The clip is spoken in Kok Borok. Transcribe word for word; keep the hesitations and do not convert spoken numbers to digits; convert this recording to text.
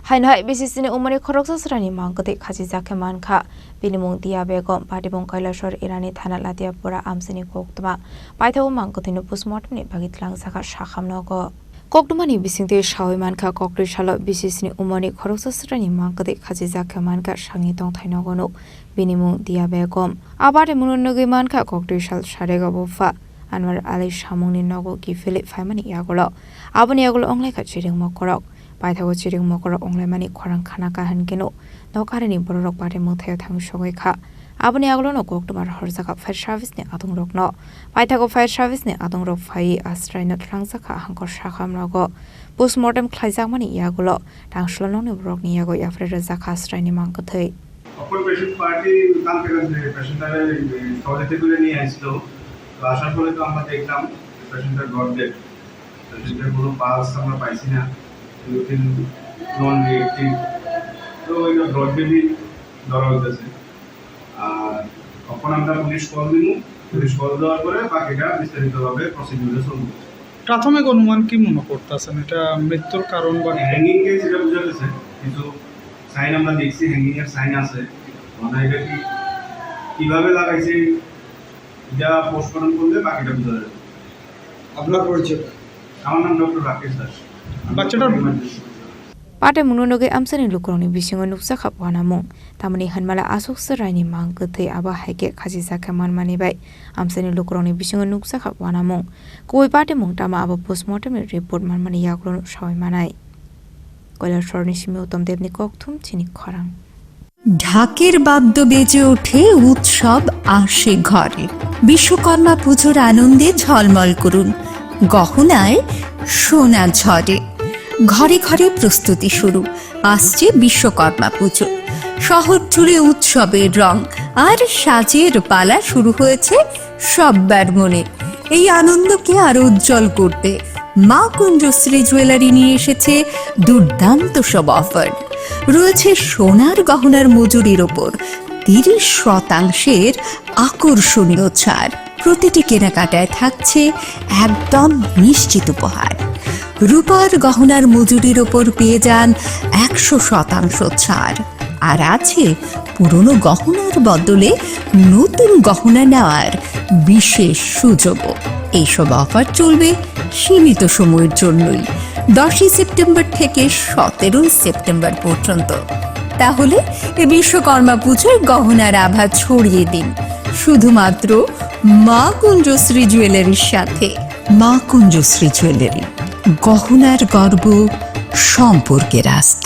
Haino hai B C C ni umani khoroksa chwraini mang kwtwi khachijak khe mankha. Bini mung Dia Begum, patibung Kailashwar Irani thana Latiapura amchaini koktwma. Paithago mang kwthwino postmortem ni bagwi tlangjak kha sakham nogo. Koktwmani bisingtwi sawi mankha, koktwi salo B C C ni umani khoroksa chwraini mang kwtwi khachijak khe mankha sangni tongthai nogo nuk. Bini mung Dia Begum. Abari mungno nugwi mankha koktwi sal sarega bupha Anwar Ali samungni nogo kiphilwi phaimani yagulo. Aboni yagulo wnglaikha chiring mokorok. Paithago chiring mokorok wnglaimani khorang khana kha hinkhe no nok arini bororok bari mwthaio thangwi sogwi kha. Aboni yagulono koktwma rohorjakha fire service ni adongrokno. Paithago fire service ni adongrok phaiwi aswraino tlangjak kha hangkor sakham nogo. Postmortem khlaijakmani yagulo tangsulo nokni borokni yago yapharwi rwjak kha aswraini mang kwthwi. Opor patient party kanthai kanthai patient are, eh, সহজে করে নিয়ে আসছিল। তো আসার পরে তো আমরা দেখলাম যে patient টা ডট ডেড। Patient এর কোনো পালস আমরা পাইছি না, রুটিন নন রিয়েক্টিভ। তো ওই ডট ডেডই ধরা হইতেছে। আর তখন আমরা পুলিশ কল দিব, পুলিশ কল দেওয়ার পরে বাকিটা বিস্তারিতভাবে প্রসিডিউরে চলবে। প্রাথমিক অনুমান কি মনে করতেছেন, এটা মৃত্যুর কারণ বা হ্যাঙ্গিং এ যেটা বোঝা গেছে, কিছু সাইন আমরা দেখছি, হ্যাঙ্গিং এর সাইন আছে। মানে এটা কি, কিভাবে লাগাইছে, এটা পোস্টমর্টম করলে বাকিটা বোঝা যাবে। আপনার পরিচয়? আমার নাম ডক্টর রাকেশ দাস। বাচ্চাটার Patimungno nugwi amchaini lukurokni bisingo nukjakha uanamung. Tamoni hinmale aswk chwraini mang kwthwi abo hai khe khachijak khe manmani bai amchaini lukurokni bisingo nukjakha uanamung. Kubui patimung tamo abo postmortem ni report manmani yagulo sawi manai. Kailaswar ni simi Uttam Deb ni kokthum chini khorang. ঢাকের বাদ্য বেজে ওঠে উৎসব আসে ঘরে। বিশ্বকর্মা পুজোর আনন্দে ঝলমল করুন গহনায় সোনা ঝরে। ঘরে ঘরে প্রস্তুতি শুরু, আসছে বিশ্বকর্মা পুজো। শহর জুড়ে উৎসবের রং আর সাজের পালা শুরু হয়েছে সব্বার মনে। এই আনন্দকে আরো উজ্জ্বল করতে মা কুঞ্জশ্রী জুয়েলারি নিয়ে এসেছে দুর্দান্ত সব অফার। রয়েছে সোনার গহনার মজুরির ওপর তিরিশ শতাংশের আকর্ষণীয় ছাড়। প্রতিটি কেনাকাটায় থাকছে একদম নিশ্চিত উপহার। রূপার গহনার মজুরির ওপর পেয়ে যান একশো শতাংশ ছাড়। আর আছে পুরনো গহনার বদলে নতুন গহনা নেওয়ার বিশেষ সুযোগও। এইসব অফার চলবে সীমিত সময়ের জন্যই, দশই সেপ্টেম্বর থেকে সতেরোই সেপ্টেম্বর পর্যন্ত। তাহলে এ বিশ্বকর্মা পুজোয় গহনার আভা ছড়িয়ে দিন শুধুমাত্র মা কুঞ্জশ্রী জুয়েলারির সাথে। মা কুঞ্জশ্রী জুয়েলারি, গহনার গর্ব, সম্পর্কের আস্থা।